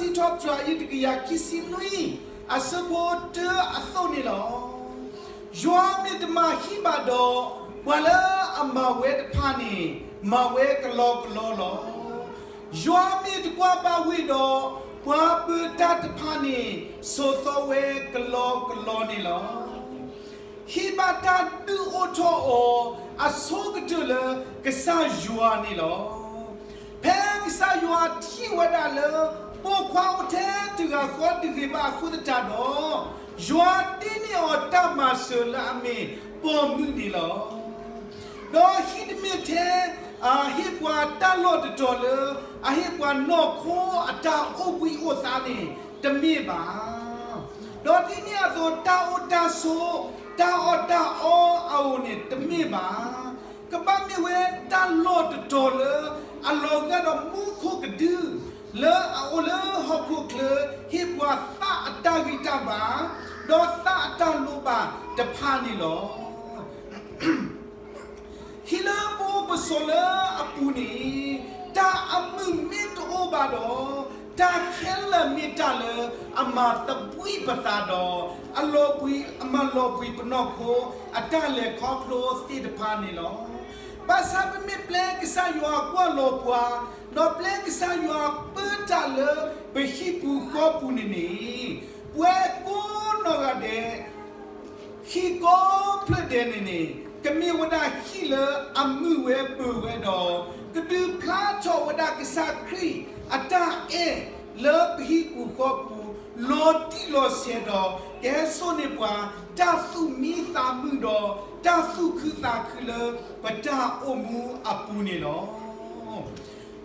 လံာ်စံးထီၣ်ပတြၢၤအယုၢ်တကယၤခံဆံနွံ အဆၢဖိတၢအသိးန့ၣ်လီၤ. ယွၤမ့ၢ်တမၤဟံၣ်ဘၣ်ဒီး, ပှၤလၢအမၤဝဲတဖၣ်န့ၣ် မၤဝဲကလီကလီလီၤ. ယွၤမ့ၢ်တကွၢ်ဘၣ်ဝ့ၢ်ဒီး, ပှၤပၢၤတၢ်တဖၣ်န့ၣ် စိာ်သီဝဲကလီကလီန့ၣ်လီၤ. ဟ့ၣ်ဘၣ်တၢ်ဒုးအိၣ်ထီၣ်အီၤ အဆိကတၢၢ်လၢကစၢ်ယွၤန့ၣ်လီၤ. ဖဲကစၢ်ယွၤထံၣ်ဝဲဒၣ်လၢ ပိာ်ခွါအိၣ်ထဲတဂၤဃီတဂ့ၤဘၣ်အဃိသတးဒီး, ယွၤတ့န့ၢ်အီၤတၢ်မၤစၢၤလၢအမ့ၢ်ပိာ်မုၣ်န့ၣ်လီၤ. ဒီးဟံၣ်တမ့ၢ်ထဲ အဟ့ၣ်ပှၤတၢ်လီၢ်တတီၤလၢ အဟ့ၣ်ပှၤနီၢ်ခိအတၢ်အိၣ်ဘှံးအိၣ်သါန့ၣ် တမ့ၢ်ဘၣ်. ဒီးဒ်န့ၣ်အသိး တၢ်အိၣ်တၢ်ဆိး တၢ်အီၣ်တၢ်အီအအိၣ်န့ၣ် တမ့ၢ်ဘၣ်. ကဘၣ်မ့ၢ်ဝဲတၢ်လီၢ်တတီၤလၢ အလီၤဂာ်ဒီးမူခိၣ်ကဒု လၢအအိၣ်လၢဟီၣ်ခိၣ်ချၢ ဟ့ၣ်ပှၤသးအတၢ်ဂံၢ်တၢ်ဘါ ဒီးသးအတၢ်လိၣ်ဘၣ်တဖၣ်န့ၣ်လီၤ. ဟံၣ်လၢပအိၣ်ပဆိးလၢအပူၤန့ၣ် တၢ်အမုာ်မ့ၢ်တအိၣ်ဘၣ်ဒီး, တၢ်ခဲလၢာ်မ့ၢ်တၢ်လၢအမၤသဘှံးပသးဒီး, အလီၤဘှံး အမၤလီၤဘှံးပနီၢ်ခိ အတၢ်လဲၤခီဖျိသ့ၣ်တဖၣ်န့ၣ်လီၤ. ဘၣ်ဆၣ်ပမ့ၢ်ပျဲကစၢ်ယွၤကွၢ်လီၤပှၤ, ဒီးပျဲကစၢ်ယွၤပၢတၢ်လၢပဟံၣ်ပူၤဃီပူၤန့ၣ်န့ၣ်, ပဝဲကိးနီၢ်ဂၤဒဲး ဟံၣ်ကိးဖျၢၣ်ဒဲးန့ၣ်န့ၣ် ကမ့ၢ်ဝဲဒၣ်ဟံၣ်လၢအမုာ်ဝဲဘၢၣ်ဝဲဒီး, ကဒုးဖျါထီၣ်ဝဲဒၣ်ကစၢ်ခရံာ်အတၢ်အဲၣ်လၢပဟံၣ်ပူၤဃီပူၤ လီၤတံၢ်လီၤဆဲးဒီး ကဟဲစိာ်န့ၢ်ပှၤ တၢ်သူၣ်မံသးမုာ်ဒီး တၢ်သူၣ်ခုသးခုလၢပတၢ်အိၣ်မူအပူၤန့ၣ်လီၤ.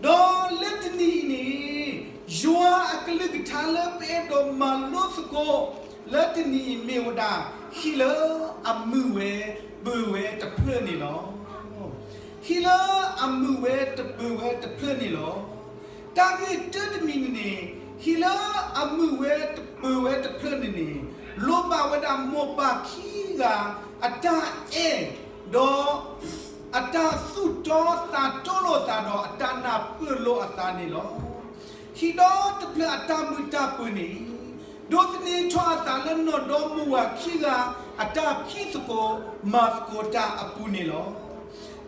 ဒီးလၢတနံၤအံၤန့ၣ် ယွၤအကလုၢ်ကထါလၢပအဲၣ်ဒိးမၤလိသကိး လၢတနံၤအံၤမ့ၢ်ဝဲဒၣ် ဟံၣ်လၢအမုာ်ဝဲဘၢၣ်ဝဲတဖျၢၣ်န့ၣ်လီၤ. ဟံၣ်လၢအမုာ်ဝဲတဘၢၣ်ဝဲတဖျၢၣ်န့ၣ်လီၤ. တၢ်ဂ့ၢ်တၢတမံၤန့ၣ်န့ၣ် ဟံၣ်လၢအမုာ်ဝဲတဘၢၣ်ဝဲတဖျၢၣ်န့ၣ်န့ၣ် လိၣ်ဘၣ်ဝဲဒၣ်မိၢ်ပၢ်ခံဂၤအတၢ်အဲၣ် ဒီး အတၢ်သူၣ်တီသးတီလိာ်သးဒီးအတၢ်နၢ်ပၢၢ်လိာ်အသးန့ၣ်လီၤ. ဟံၣ်ဒီတဖျၢၣ်အတၢ်မုာ်တၢ်ဘၢၣ်န့ၣ် ဒိးသန့ၤထီၣ်အသးလၢနီၢ်ဒီမိၢ်ဝၤခံဂၤအတၢ်ဖံးသကိးမၤသကိးတၢ်အပူၤန့ၣ်လီၤ.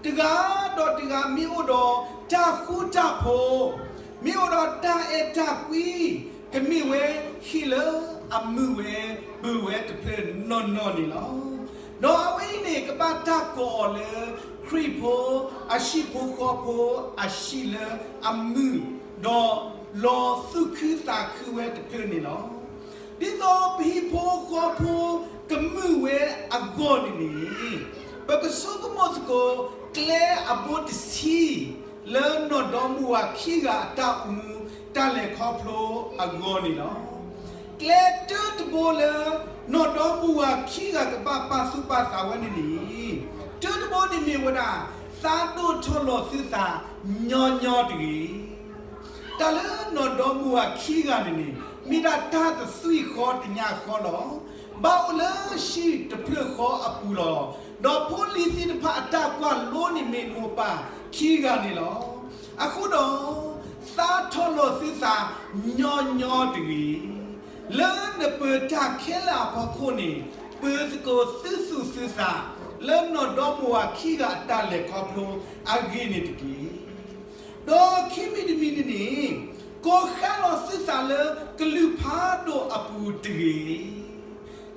တဂၤဒီးတဂၤမ့ၢ်အိၣ်ဒီးတၢ်ဃူတၢ်ဖိး, မ့ၢ်အိၣ်ဒီးတၢ်အဲၣ်တၢ်ကွံ, ကမ့ၢ်ဝဲဟံၣ်လၢအမုာ်ဝဲဘၢၣ်ဝဲတဖျၢၣ်နီၢ်နီၢ်န့ၣ်လီၤ. ဒီးအဝဲအံၤန့ၣ် ကဘၣ်တၢ်ကိးအီၤလၢ ခရံာ်ဖိအဟံၣ်ဖိဃီဖိအဟံၣ်လၢအမုာ်, ဒီးလီၤသူၣ်ခုသးခုဝဲတဖျၢၣ်န့ၣ်လီၤ. ဒ်သိးပဟံၣ်ဖိဃီဖိကမုာ်ဝဲအဂီၢ်န့ၣ်န့ၣ်, ပကဆိကမိၣ်သကိး ကျဲအဘိတဆံ လၢနီၢ်ဒီမိၢ်ဝၤခံဂၤအတၢ်အိၣ်မူတၢ်လဲၤခီဖျိအဂီၢ်န့ၣ်လီၤ. ကျဲတၢတဘိလၢ နီၢ်ဒီမိၢ်ဝၤခံဂၤကဘၣ်ပာ်သူၣ်ပာ်သးဝဲန့ၣ်န့ၣ်, တၢတဘိန့ၣ်မ့ၢ်ဝဲဒၣ် သးဒိၣ်ထီၣ်လီၤသုသးညီညီတဂ့ၤ. တၢ်လၢနီၢ်ဒီမိၢ်ဝၤခံဂၤန့ၣ်န့ၣ် မ့ၢ်ဒၣ်တၢ်တသွံၣ်ဃီတညၣ်ဃီလီၤ. ဘၣ်အိၣ်လၢဟံၣ်တဖျၢၣ်ဃီအပူၤလီၤ. ဒီးဖိလံၤသ့ၣ်တဖၣ်အတၢ်ကွၢ်လိန့ၣ်မ့ၢ်မိၢ်ပၢ်ခံဂၤန့ၣ်လီၤ. အဃိဒီး သးထီၣ်လီၤသုသးညီညီတဂ့ၤ. လၢနပၢၤတၢ်ခဲလၢာ်အဖီခိၣ်န့ၣ် ပၢၤသကိးသုသူၣ်သုသး လၢနီၢ်ဒီမိၢ်ဝၤခံဂၤအတၢ်လဲၤခီဖျိအဂ့ၢ်န့ၣ်တက့ၢ်. ဒီးခံမံၤတမံၤန့ၣ်န့ၣ်, ကိးဃါလီၤသုသးလၢကလုာ်ဖးဒိၣ်အပူၤတဂ့ၤ.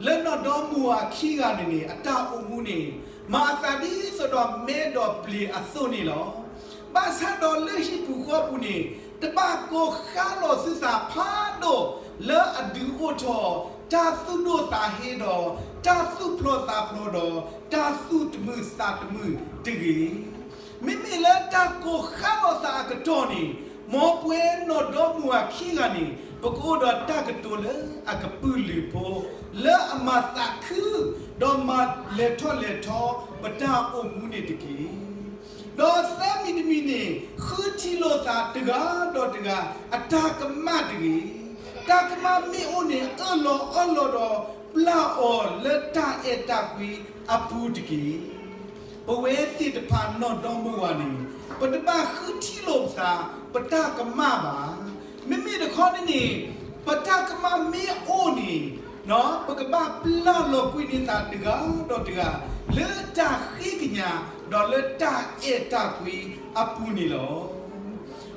လၢနီၢ်ဒီမိၢ်ဝၤခံဂၤန့ၣ်န့ၣ် အတၢ်အိၣ်မူန့ၣ် မၤအသးဒ်သိးဒီးမဲဒီးပျ့ၤအသိးန့ၣ်လီၤ. ဘၣ်ဆၣ်ဒီးလၢဟံၣ်ပူၤဃီပူၤန့ၣ် တဘၣ်ကိးဃါလီၤသုသးဖးဒိၣ်လၢအဒုးအိၣ်ထီၣ် တၢ်သူၣ်ဒိၣ်သးဟ့ဒီး တၢ်သူၣ်ဖျိသးဖျိဒီး တၢ်သူၣ်တမုာ်သးတမုာ်တဂ့ၤ. မ့မ့ၢ်လၢတၢ်ကိးဃါလီၤသးအကတီၢ်န့ၣ်, မ်ပဝဲနီၢ်ဒီမိၢ်ဝၤခံဂၤန့ၣ် ပကအိၣ်ဒီးတၢ်ကတိၤလၢအကပုာ်လုးဖိ, လၢအမၤသးခု, ဒီးမၤလဲၤထီၣ်လဲၤထီပတၢ်အိၣ်မူန့ၣ်တက့ၢ်. ဒီးသၢမံၤတမံၤန့ၣ်, ဃုထံၣ်လိာ်သးတဂၤဒီးတဂၤ အတၢ်ကမၣ်တဂ့ၤ. တၢ်ကမၣ်မ့ၢ်အိၣ်န့ၣ် အၢၣ်လီၤအီလီၤဒီး ပျၢ်အီၤလၢတၢ်အဲၣ်တၢ်ကွံအပူၤတက့ၢ်. ပဝဲသ့ၣ်တဖၣ်နီၢ်ဒီမိၢ်ဝၤန့ၣ်, ပတဘၣ်ဃုထံၣ်လိာ်ပသး ပတၢ်ကမၣ်ဘၣ်. မ့မ့ၢ်တခီန့ၣ်န့ၣ်, ပတၢ်ကမၣ်မ့ၢ်အိၣ်န့ၣ်, ပကဘၣ်ပျၢ်လီၤကွံာ်န့ၢ်သးတဂၤဒီးတဂၤ, လၢတၢ်ဃ့ကညး, ဒီးလၢတၢ်အဲၣ်တၢ်ကွံအပူၤန့ၣ်လီၤ.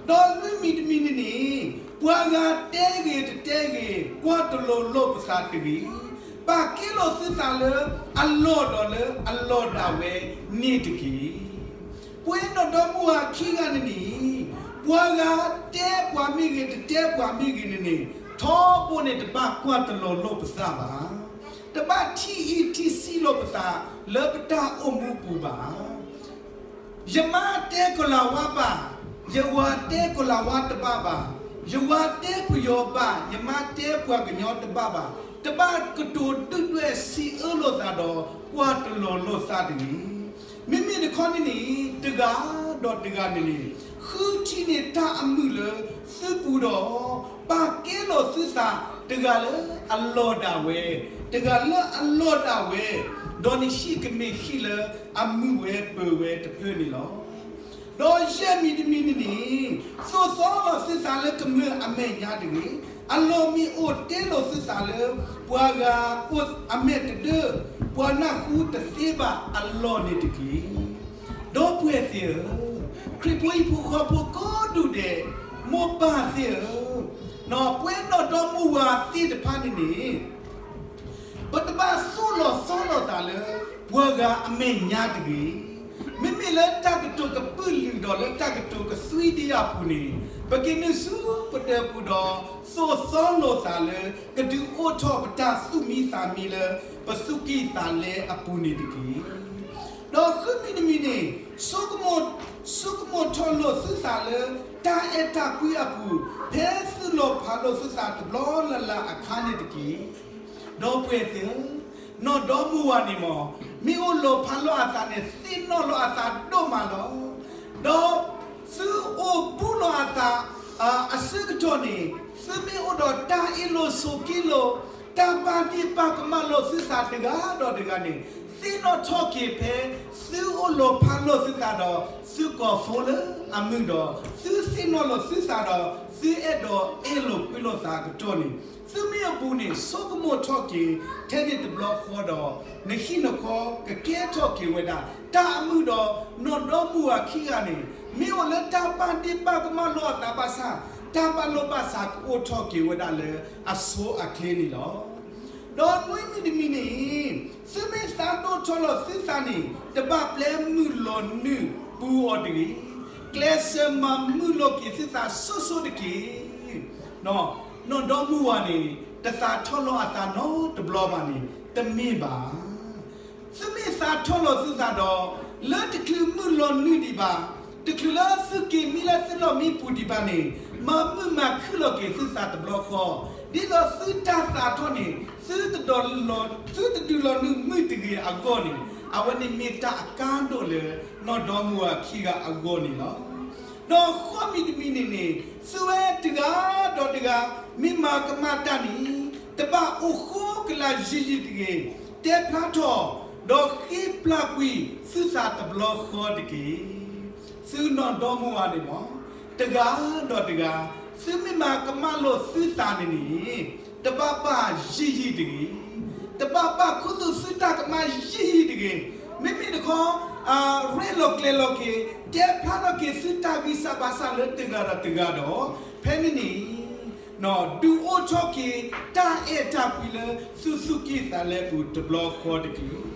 ဒီးနွံမံၤတမံၤန့ၣ်န့ၣ်, ပှၤဂၤတဲဂ့ၤတတဲဂ့ၤ, ကွၢ်တလိၤလိာ်ပသးတဂ့ၤ. ပာ်ကဲလိာ်သုသးလၢအလီၢ်ဒီးလၢအလီၢ်ဒၣ်ဝဲန့ၣ်တက့ၢ်. ပဝဲနီၢ်ဒီမါဝၤခံဂၤန့ၣ်န့ၣ်, ပှၤဂၤတဲပှၤမ့ၢ်ဂ့ၤ, တတဲပှၤမ့ၢ်ဂ့ၤန့ၣ်န့ၣ်, ထီဘိန့ၣ်တဘၣ်ကွၢ်တလိၤလိာ်ပသးဘၣ်. တဘၣ်ထံၣ်အံၣ်ထံၣ်ဆံးလိာ်ပသးလၢပတၢ်အိၣ်မူပူၤဘၣ်. ယမါတဲကီၤလၤဝါဘၣ်, ယဝၤတဲကီၤလၤဝါတဘၣ်ဘၣ်, ယဝၤတဲပယီၤဘၣ်, ယမါတဲပှၤကညီတဘၣ်ဘၣ်, တဘၣ်ကတိၤဒုၣ်ဒွဲၣ်စံးအၢလိာ်သးဒီးကွၢ်တလိၤလိာ်သးတဂ့ၤ. မ့မ့ၢ်တခီန့ၣ်န့ၣ်, တဂၤဒီးတဂၤန့ၣ်န့ၣ်, ဃုထံၣ်န့ၢ်တၢ်အမုာ်လၢသုပူၤဒီး, ပာ်ကဲလိာ်သုသးတဂၤလၢအလီၢ်ဒၣ်ဝဲ, တဂၤလၢအလီၢ်ဒၣ်ဝဲ, ဒီးနဟံၣ်ကမ့ၢ်ဟံၣ်လၢအမုာ်ဝဲပၢၤဝဲတဖျၢၣ်န့ၣ်လီၤ. ဒီးယဲၢ်မံၤတမံၤန့ၣ်န့ၣ်, သိၣ်သီလိာ်သုသးလၢကမျၢၢ်အမဲာ်ညါတဂ့ၤ. အလီၢ်မ့ၢ်အိၣ်တဲလိာ်သုသးလၢ ပှၤဂၤအိၣ်အမဲာ်တဒၢ, ပှၤနၢ်ဟူတသ့ဘၣ်အလီၢ်န့ၣ်တက့ၢ်. ဒီပုၢ်ဝဲၢ်သ့ၣ်ဧၢ, ခရံာ်ဖိဟံၣ်ဖိဃီဖိကိးဒူၣ်ဒဲး, မိၢ်ပၢ်သ့ၣ်ဧၢ, ပဝဲနီၢ်ဒီမါဝၤသ့ၣ်တဖၣ်န့ၣ်န့ၣ် ပတဘၣ်သိၣ်လီၤသီလိာ်သးလၢ ပှၤဂၤအမဲာ်ညါတဂ့ၤ. မ့မ့ၢ်လၢတၢ်ကတိၤကပုာ်လုာ်ဒီးလၢတၢ်ကတိၤကသွံဒံးအပူၤန့ၣ်, ပက့ၤနုာ်ဆူပဒၢးပူၤဒီး သိၣ်သီလိာ်သးလၢ ကဒုးအိၣ်ထီၣ်ပတၢ်သူၣ်မံသးမံလၢ ပသူၣ်ကံၢ်သးလဲအပူၤန့ၣ်တက့ၢ်. ဒီးဃုမံၤတမံၤန့ၣ်, ဆိကမိၣ်, ဆိကမိၣ်ထီၣ်လိာ်သုသးလၢ တၢ်အဲၣ်တၢ်ကွံအပူၤ, ဖဲသုလီၤဖးလိာ်သုသးတဘျီလၢ်လၢ်အခါန့ၣ်တက့ၢ်. ဒီပုၢ်ဝဲၢ်သ့ၣ်ဧၢ, နီၢ်ဒီမါဝၤန့ၣ်မ့ၢ်, မ့ၢ်အိၣ်လီၤဖးလိာ်အသးန့ၣ် သ့ၣ်နီၣ်လိာ်အသးဒိၣ်မးလီၤ. ဒီးသုအိၣ်ဘူးလိာ်အသး အဆၢကတီၢ်န့ၣ်, သုမ့ၢ်အိၣ်ဒီးတၢ်အ့ၣ်လိာ်ဆိးက့လိာ်, တၢ်ဘၣ်ဒ့ၣ်ဘၣ်ကမၣ်လိာ်သုသးတဂၤဒီးတဂၤန့ၣ်, သ့ၣ်နီၣ်ထီၣ်က့ၤဖဲသုအိၣ်လီၤဖးလိာ်သုသးဒီး သုကိးဖိလၢအမုာ်ဒီး, သုသ့ၣ်နီၣ်လိာ်သုသးဒီး သုအဲၣ်ဒိးအ့ၣ်လိာ်ကွံလိာ်သးအကတီၢ်န့ၣ်, သုမ့ၢ်အဘူးန့ၣ် ဆိကမိၣ်ထီၣ်က့ၤ ထဲန့ၣ်တဘျီဃီဒီး နဟံၣ်နဃီကကဲထီၣ်က့ၤဝဲဒၣ် တၢ်အမုာ်ဒီး နီၢ်ဒီမါဝၤခံဂၤန့ၣ် မ့ၢ်အိၣ်လၢတၢ်ဘၣ်ဒ့ၣ်ဘၣ်ကမၣ်လိာ်အသးဘၣ်ဆၣ်, တၢ်ဘၣ်လိာ်ဘၣ်စးကအိၣ်ထီၣ်က့ၤဝဲဒၣ်လၢအဆိအချ့န့ၣ်လီၤ. ဒီးနွံမံၤတမံၤန့ၣ်, သုမ့ၢ်သးဒိၣ်ထီၣ်လိာ်သုသးန့ၣ် တဘၣ်ပျဲမုၢ်လီၤနုာ်ပူၤအီၤတဂ့ၤ. ကျဲးစၢးမၤမုာ်လိာ်က့ၤသုသးဆိဆိတက့ၢ်. နီၢ်ဒီမါဝၤန့ၣ် တသးထီၣ်လိာ်အသးနီတဘျီဘၣ်န့ၣ် တမ့ၢ်ဘၣ်. သုမ့ၢ်သးထီၣ်လိာ်သုသးဒီး လၢတချုးမုၢ်လီၤနုာ်ဒံးဘၣ်, တချုးလၢသုက့ၤမံလၢသုလီၢ်မံပူၤဒံးဘၣ်န့ၣ်, မၤမုာ်မၤခုၣ်လိာ်က့ၤသုသးတဘျီဃီ, ဒ်သိးသုတၢ်သးထီၣ်န့ၣ် သုတဒုးလီၤနုာ်မုာ်တဂ့ၤအဂီၢ်န့ၣ်, အဝဲန့ၣ်မ့ၢ်တၢ်အကါဒိၣ်လၢ နီၢ်ဒီမါဝၤခံဂၤအဂီၢ်န့ၣ်လီၤ. ဒီးဃိးမံၤတမံၤန့ၣ်န့ၣ်, သုဝဲတဂၤဒီးတဂၤ မ့ၢ်မၤကမၣ်တၢ်န့ၣ်, တဘၣ်အိၣ်ဃိကလာ်ယံာ်ယံာ်တဂ့ၤ, တဲဖျါထီၣ်, ဒီးဃ့ပျၢ်ကွံာ်သုသးတဘျီဃီတက့ၢ်. သုနီၢ်ဒီမါဝၤန့ၣ်မ့ၢ်, တဂၤဒီးတဂၤ, သုမ့ၢ်မၤကမၣ်လိာ်သုသးန့ၣ်န့ၣ်, တဘၣ်ဘၣ်ယံာ်ယံာ်တဂ့ၤ, တဘၣ်ဘၣ်ခူသူၣ်သုတၢ်ကမၣ်ယံာ်ယံာ်တဂ့ၤ. မ့မ့ၢ်တခီ, ရဲၣ်လီၤကျဲၤလီၤက့ၤ, တဲဖျါထီၣ်က့ၤသုတၢ်ဂံၢ်စၢ်ဘါစၢ်လၢတဂၤဒီးတဂၤဒီး, ဖဲန့ၣ်န့ၣ် ဒုးအိၣ်ထီၣ်က့ၤတၢ်အဲၣ်တၢ်ကွံလၢသုသူၣ်ကံၢ်သးလဲအပူၤတဘျီဃီတက့ၢ်.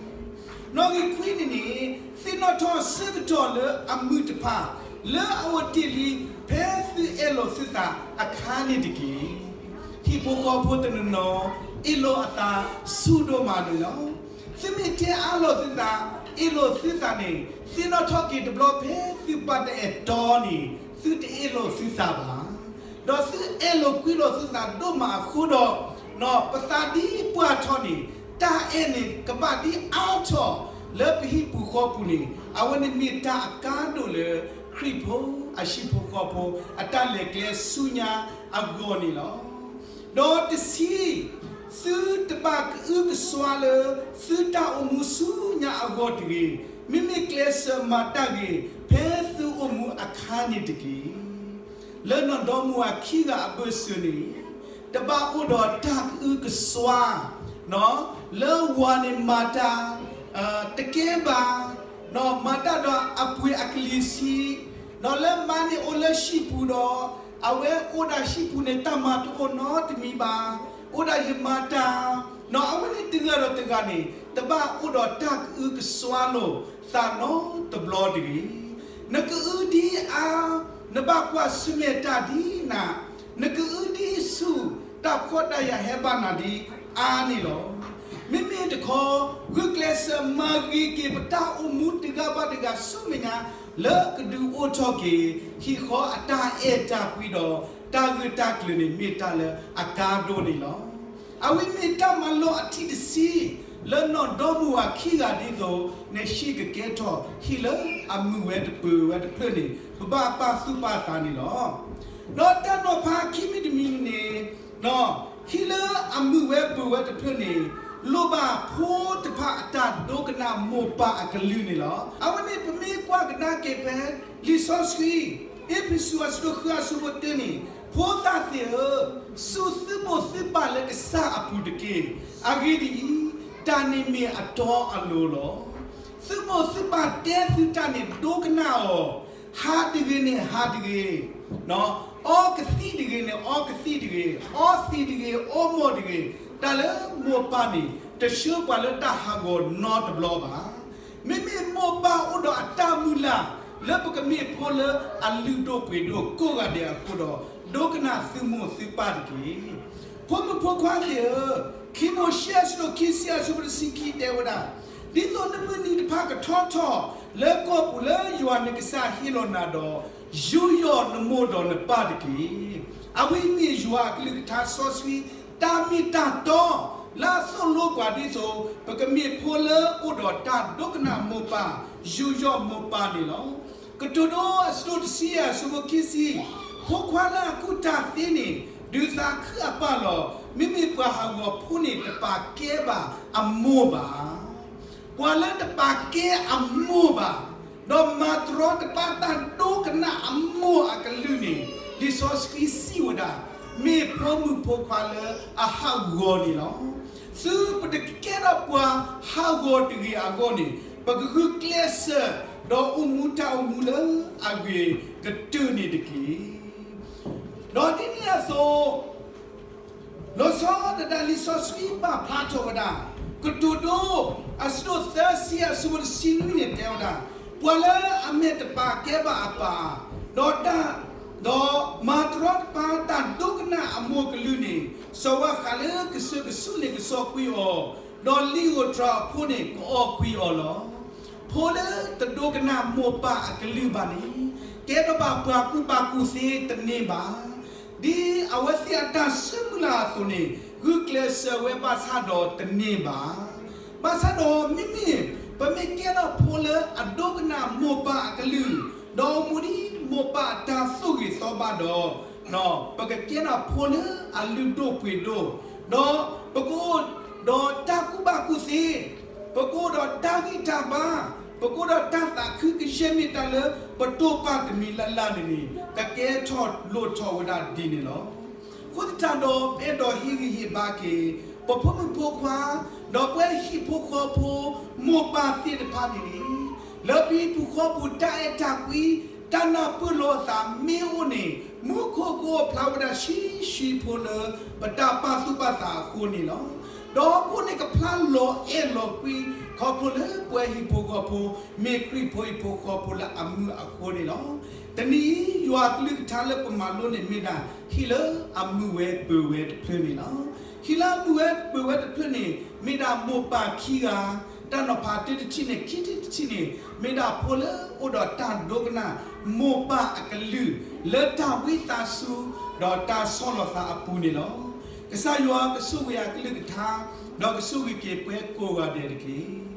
နီၣ်ဂံၢ်ခွံန့ၣ်န့ၣ်, သ့ၣ်နီၣ်ထီၣ်ဆၢကတီၢ်လၢအမုာ်တဖၣ်, လၢအအိၣ်တ့ၢ်လံဖဲသုအဲၣ်လိာ်သုသးအခါန့ၣ်တက့ၢ်. ဟံၣ်ဖိဃီဖိတနီၤနီၤ အ့ၣ်လိာ်အသးဆူၣ်ဒိၣ်မးန့ၣ်လီၤ. သုမ့ၢ်တဲအါလိာ်သုသး, အ့ၣ်လိာ်သုသးန့ၣ်, သ့ၣ်နီၣ်ထီၣ်က့ၤတဘျီဖဲသုပာ်တအဲၣ်တီန့ၣ်, သုတအ့ၣ်လိာ်သုသးဘၣ်. ဒီးသုအဲၣ်လိာ်ကွံလိာ်သုသးဒိၣ်မးအဃိဒီး, ပသးဒ်ပှၢ်ထီန့ၣ်, တၢ်အဲၣ်န့ၣ်ကဘၣ်ဒ်အါထီၣ်လၢပဟံၣ်ပူၤဃီပူၤန့ၣ်, အဝဲန့ၣ်မ့ၢ်တၢ်အကါဒိၣ်လၢခရံာ်ဖိအဟံၣ်ဖိဃီဖိအတၢ်လဲၤကျဲဆူညါအဂီၢ်န့ၣ်လီၤ. ဒီးတဆံ, သုတဘၣ်ကအုကစွါလၢသုတၢ်အိၣ်မူဆူညါအဂီၢ်တဂ့ၤ. မ့မ့ၢ်ကျဲးစၢးမၤတၢ်ဂ့ၤဖဲသုအိၣ်မူအခါန့ၣ်တက့ၢ်. လၢနီၢ်ဒီမါဝၤခံဂၤအဘၢၣ်စၢၤန့ၣ် တဘၣ်အိၣ်ဒီးတၢ်ကအုကစွါ လၢဝၤန့ၣ်မၤတၢ် တကဲဘၣ်, မၤတၢ်ဒီးအပှ့ၤအကလံၤဆံး, ဒီးလၢမါန့ၣ်အိၣ်လၢဟံၣ်ပူၤဒီး အဝဲအိၣ်ဒၣ်ဟံၣ်ပူၤန့ၣ် တၢ်မၤတအိၣ်နီတမံၤဘၣ်, အိၣ်ဒၣ်ယမၤတၢ်, ဒီးအဝဲန့ၣ်တဂၤဒီးတဂၤန့ၣ် တဘၣ်အိၣ်ဒီးတၢ်ကအုကစွါလိာ်သးနီတဘျီတဂ့ၤ. နကအုဒ်အါ, နဘၣ်ကွၢ်ဆၢၣ်မဲာ်တၢ်ဒ်နၤ, နကအုဒ်ဆူၣ် တၢ်ဖှီၣ်တၢ်ယာ်ဟဲဘၣ်နၤဒ်အါန့ၣ်လီၤ. မ့မ့ၢ်တခီ ဂုာ်ကျဲးစၢးမၤဂ့ၤက့ၤပတၢ်အိၣ်မူတဂၤဘၣ်တဂၤဆူမဲာ်ညါ လၢကဒုးအိၣ်ထီၣ်က့ၤ ဟံၣ်ဃီအတၢ်အဲၣ်တၢ်ကွံဒီး တၢ်ဂ့ၢ်တၢ်ကျိၤန့ၣ် မ့ၢ်တၢ်လၢအကါဒိၣ်န့ၣ်လီၤ. အဝဲမ့ၢ်တၢ်မၤလိာ်အထံၣ်တဆံ လၢနီၢ်ဒီမါဝၤခံဂၤဒ်သိး နဟံၣ်ကကဲထီၣ်ဟံၣ်လၢအမုာ်ဝဲတပၢၤဝဲတဖျၢၣ်န့ၣ် ပဘၣ်ပာ်သူၣ်ပာ်သးန့ၣ်လီၤ. ဒီးတၢ်နီၤဖးခံမံၤတမံၤန့ၣ် ဟံၣ်လၢအမုာ်ဝဲပၢၤဝဲတဖျၢၣ်န့ၣ် လိၣ်ဘၣ်ဖိတဖၣ်အတၢ်ဒိကနၣ်မိၢ်ပၢ်အကလုၢ်န့ၣ်လီၤ. အဝဲန့ၣ်ပမ့ၢ်ကွၢ်ကဒါက့ၤဖဲ လံာ်စီဆှံ အ့းဖ့းစူးအဆၢဒိၣ်ဃုအဆၢဖိတၢန့ၣ်, ဖိသၣ်သ့ၣ်ဧၢ, စူၢ်သုမိၢ်သုပၢ်လၢကစၢ်အပူၤတက့ၢ်. အဂ့ၢ်ဒ်အံၤ, တၢ်န့ၣ်မ့ၢ်အတီအလိၤလီၤ. သုမိၢ်သုပၢ်တဲသုတၢ်န့ၣ်ဒိကနၣ်အီၤ, ဟးတဂ့ၤန့ၣ်ဟးတဂ့ၤ, အီကသံၣ်တဂ့ၤန့ၣ်အီကသံၣ်တဂ့ၤ, အီသံးတဂ့ၤ, အီမိာ်တဂ့ၤ, တၢ်လၢမိၢ်ပၢ်န့ၣ် တဆှၢပှၤလၢတၢ်ဟးဂီၤနီတဘျီဘၣ်. မ့မ့ၢ်မိၢ်ပၢ်အိၣ်ဒီးအတၢ်မုၢ်လၢ် လၢပကမ့ၢ်ဖိလၢအလုၢ်ဒိၣ်ပှ့ၤဒိၣ်ကိးဂၤဒဲးအဃိဒီး ဒိကနၣ်သုမိၢ်သုပၢ်တက့ၢ်. ဖိမုၣ်ဖိခွါသ့ၣ်ဧၢ, ခံမိၤၡ့အဆၢဒိၣ်ခံဆံအဆၢဖိတဆံခံတဲဝဲဒၣ်, ဒ်သိးနမုၢ်နံၤတဖၣ်ကထီထီၣ်လၢကီၢ်ပူၤလၢယွၤနကစၢ်ဟ့ၣ်လီၤနၤဒီး, ယူးယီၣ်နမိၢ်ဒီးနပၢ်တက့ၢ်. အဝဲမ့ၢ်ယွၤအကလုၢ်ကထါစီဆှံ တၢ်မ့ၢ်တၢ်တီ လၢအသိၣ်လိပှၤဒ်သိး ပကမ့ၢ်ဖိလၢအိၣ်ဒီးတၢ်ဒိကနၣ်မိၢ်ပၢ် ယူးယီၣ်မိၢ်ပၢ်န့ၣ်လီၤ. ကတိၤဒိအဆၢဒိၣ်တဆံယဲၢ်အဆၢဖိခံဆံ, ဖိခွါလၢအကူၣ်တၢ်သ့န့ၣ် ဒုးသးခုအပၢ်လီၤ. မ့မ့ၢ်ပှၤဟးဂီၤဖိန့ၣ် တပာ်ကဲဘၣ်အမိၢ်ဘၣ်. ပှၤလၢတပာ်ကဲအမိၢ်ဘၣ်, ဒီးမၤတရီတပါတၢ်ဒိကနၣ်အမိၢ်အကလုၢ်န့ၣ် လံာ်စီဆှံစံးဝဲဒၣ်, မ့ၢ်ဖိမုၣ်ဖိခွါလၢအဟးဂီၤန့ၣ်လီၤ. သုပတကကဲထီၣ်ပှၤဟးဂီၤတဂ့ၤအဂီၢ်န့ၣ် ပကဂုာ်ကျဲးစၢး ဒီးအိၣ်မူတၢ်အိၣ်မူလၢအဂ့ၤကတၢၢ်န့ၣ်တက့ၢ်. ဒီးဒ်န့ၣ်အသိး လီၤဆီဒၣ်တၢ်လံာ်စီဆှံပာ်ဖျါထီၣ်ဝဲဒၣ်, ကတိၤဒိ အဆၢဒိၣ်သၢဆံအဆၢဖိတဆံနွံန့ၣ်တဲဝဲဒၣ်, ပှၤလၢအမဲာ်တပာ်ကဲဘၣ်အပၢ်, ဒီးတၢ်, ဒီးမၤတရီတပါတၢ်ဒိကနၣ်အမိၢ်ကလုၢ်န့ၣ်, စီၤဝၣ်ဃးလၢကစၢၢ်ကဆူးန့ၣ်ကစီၣ်ကွံာ်အီၤ, ဒီးလံာ်ဧိၤတြၤအဖိန့ၣ်ကအီၣ်ကွံာ်အီၤလီၤ. ဖိလၢတဒိကနၣ်မိၢ်ပၢ်အကလုၢ်ဘၣ်န့ၣ်, ကဲထီၣ်ဘၣ်ပှၤကူၣ်ဘၣ်ကူၣ်သ့တန့ၢ်ဘၣ်. ဒ်အဝဲသ့ၣ်အတၢ်ဆၢမုၢ်လၢ်အသိးန့ၣ် ဂုာ်ကျဲးစၢးဝဲဘၣ်ဆၣ်ဒီးတန့ၢ်ဘၣ်. ဘၣ်ဆၣ်ဒီးမ့မ့ၢ် ပမ့ၢ်ကဲထီၣ်ဖိလၢအဒိကနၣ်မိၢ်ပၢ်အကလုၢ်, ဒီးအိၣ်မူဒ်မိၢ်ပၢ်အတၢ်သိၣ်ဂ့ၤသီဘၣ်ဒီး, ပကကဲထီၣ်ဖိလၢအလုၢ်ဒိၣ်ပှ့ၤဒိၣ်, ဒီးပကအိၣ်ဒီးတၢ်ကူၣ်ဘၣ်ကူၣ်သ့, ပကအိၣ်ဒီးတၢ်ဂံၢ်တၢ်ဘါ, ပကအိၣ်ဒီးတၢ်သးခုကယဲၢ်မ့ၢ်တၢ်လၢပတိၢ်ပာ်တမံၤလၢ်လၢ်န့ၣ်န့ၣ် ကကဲထီၣ်လိၣ်ထီၣ်ဝဲဒၣ်ဒ်န့ၣ်လီၤ. အဃိသတးဒီး ပအဲၣ်ဒိးဟ့ၣ်ဂံၢ်ဟ့ၣ်ဘါက့ၤ ပဖိမုၣ်ဖိခွါ, ဒီးပဝဲဟံၣ်ဖိဃီဖိ မိၢ်ပၢ်သ့ၣ်တဖၣ်န့ၣ်န့ၣ်, လၢပဟံၣ်ပူၤဃီပူၤတၢ်အဲၣ်တၢ်ကွံ, တၢ်နၢ်ပၢၢ်လိာ်အသးမ့ၢ်အိၣ်န့ၣ်, မူခိၣ်ကအိၣ်ဖျါဝဲဒၣ်ဆံးဆံးဖိလၢ ပတၢ်ပာ်သူၣ်ပာ်သးအဃိန့ၣ်လီၤ. ဒီးအဃိန့ၣ်ကဖျါလီၤအဲၣ်လီၤကွံ ခီဖျိလၢပဝဲဟံၣ်ဖိဃီဖိ မ့ၢ်ခရံာ်ဖိဟံၣ်ဖိဃီဖိလၢအမုာ်အဃိန့ၣ်လီၤ. တနံၤအံၤ ယွၤအကလုၢ်ကထါလၢပမၤလိန့ၣ်မ့ၢ်ဒၣ် ဟံၣ်လၢအမုာ်ဝဲပၢၤဝဲတဖျၢၣ်န့ၣ်လီၤ. ဟံၣ်လၢအမုာ်ဝဲပၢၤဝဲတဖျၢၣ်န့ၣ် မ့ၢ်ဒၣ်မိၢ်ပၢ်ခံဂၤ, တၢ်နီၤဖးတၢတထံၣ်န့ၣ် ခံထံၣ်တထံၣ်န့ၣ် မ့ၢ်ဒၣ်ဖိလၢအိၣ်ဒီးတၢ်ဒိကနၣ် မိၢ်ပၢ်အကလုၢ် လၢတၢ်ဝံသးစူၤ ဒီးတၢ်ဆီၣ်လီၤသးအပူၤန့ၣ်လီၤ. ကစၢ်ယွၤကဆိၣ်ဂ့ၤအကလုၢ်ကထါ, ဒီးကဆိၣ်ဂ့ၤက့ၤပှၤကိးဂၤဒဲးတက့ၢ်.